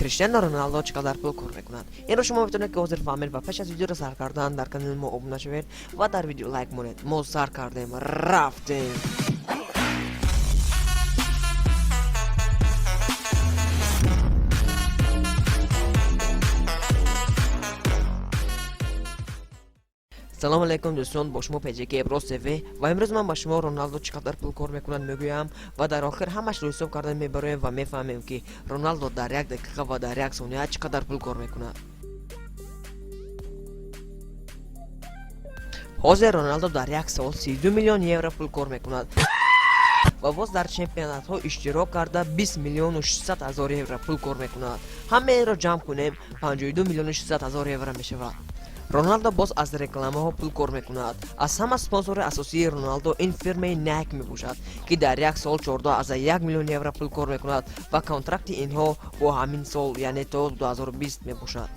Криштиану Роналдо чӣ қадар пул кор мекунад, инро шумо метавонед, ки ҳозир фаҳмед ва пеш аз видеоро сар кардан дар канали мо обуна шавед ва дар видео лайк монед. Мо сар кардем, рафтем. Салом алейкум, дӯстон, бо шумо ПЖК Эброс ТВ ва имрӯз ман ба шумо Роналдо чӣ қадар пул кор мекунад мегӯям ва дар охир ҳамашро ҳисоб карда мебароем ва мефаҳмем, ки Роналдо дар як дақиқа ва дар як сония чӣ қадар пул кор мекунад. Ҳозир Роналдо дар як сол 32 миллион евро пул кор мекунад ва боз дар чемпионатҳо иштирок карда 20 миллиону 600 ҳазор евро пул кор мекунад. Ҳамаеро ҷамъ кунем, 52 миллиону 600 ҳазор евро мешавад. Роналдо боз аз рекламаҳо пул кор мекунад. Аз ҳама спонсори асосии Роналдо ин фирмаи Найк мебошад, ки дар як сол 14,1 миллион евро пул кор мекунад ва контракти инҳо бо ҳамин сол, яъне то 2020 мебошад.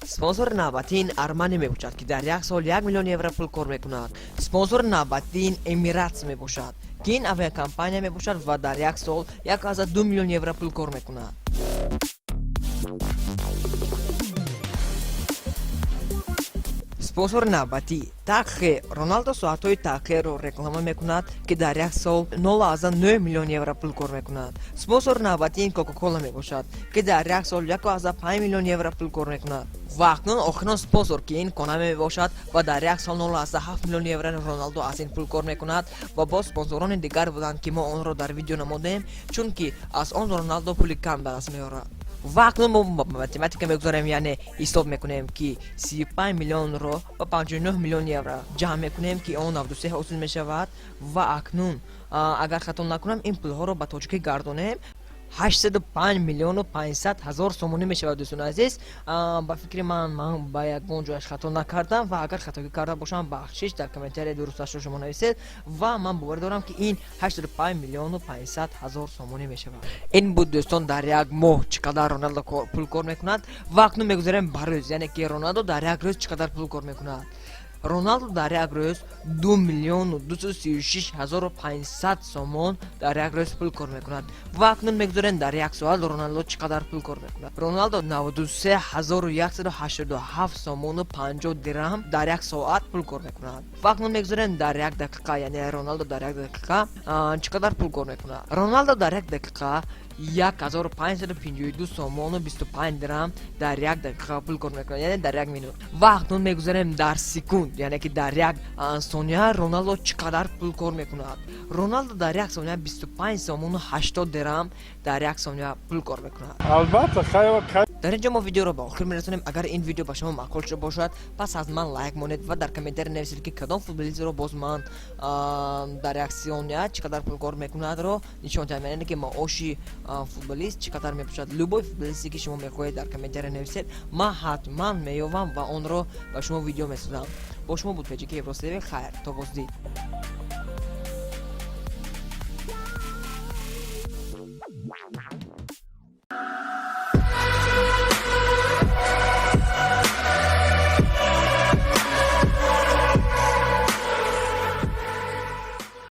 Спонсори навбатии ин Армани мебошад, ки дар як сол 1 миллион евро пул кор мекунад. Спонсори навбатии ин Эмиратс мебошад, ки ин авиакомпания мебошад ва дар як сол 1,2 миллион евро пул кор мекунад. Спонсори навбатӣ Таг Хойер. Роналдо соатҳои Таг Хойерро реклама мекунад, ки дар як сол 0,9 миллион евро пул кор мекунад. Спонсори навбатӣ ин Кока-Кола мебошад, ки дар як сол 1,5 миллион евро пул кор мекунад. Ва акнун охирон спонсор, ки ин Конами мебошад ва дар як сол 0,7 миллион евро Роналдо аз ин пул кор мекунад. Ва боз спонсорони дигар буданд, ки мо онро дар видео намодем, чунки аз он Роналдо пули кам ба даст меорад. Ва акнун мо ба математика мегузорем, яъне ҳисоб мекунем, ки 35 миллионро ба 59 миллион евро ҷамъ мекунем, ки он 93 ҳосил мешавад. Ва акнун, агар хато накунам, ин пулҳоро ба тоҷикӣ гардонем, 805 миллиону 500 ҳазор сомонӣ мешавад. Дӯстони азиз, ба фикри ман ба ягон ҷояш хато накардам ва агар хатогӣ карда бошам, бахшиш, дар комментария дурусташро шумо нависед. Ва ман боварӣ дорам, ки ин 805 миллиону 500 ҳазор сомонӣ мешавад. Ин буд, дӯстон, дар як моҳ чӣ қадар Роналдо пул кор мекунад. Ва акнун мегузарем ба рӯз, яъне ки Роналдо дар як рӯз чӣ қадар пул кор мекунад. Роналдо дар як рӯз 2 236 500 сомон дар як рӯз пул кор мекунад. Ва акнун мегузорем, дар як соат Роналдо чӣ қадар пул кор мекунад. Роналдо 93 187 сомону 50 дирам дар як соат пул кор мекунад. Ва акнун мегузорем дар як дақиқа, яъне Роналдо дар як дақиқа чӣ қадар пул кор мекунад. Роналдо дар як дақиқа 1552 сомону 25 дирам дар як дақиқа пул кор мекунад, яъне дар як минут. Ва акнун мегузарем дар секунд, яъне ки дар як сония Роналдо чӣ қадар пул кор мекунад. Роналдо дар як сония 25 сомону 80 дирам дар як сония пул кор мекунад. Албатта, хай. Дар ин ҷо мо видеоро ба охир мерасонем. Агар ин видео ба шумо маъқул шуда бошад, пас аз ман лайк монед ва дар комментария нависед, ки кадом футболистро боз ман дар як сония чӣ қадар пул кор мекунадро нишон диҳам, яъне ки маоши футболист чӣ қадар мебошад. Любой футболисте, ки шумо мехоҳед, дар комментария нависед, ман ҳатман меёвам ва онро ба шумо видео месозам. Бо шумо буд ПЖК Еврос ТВ. Хайр, то боздид.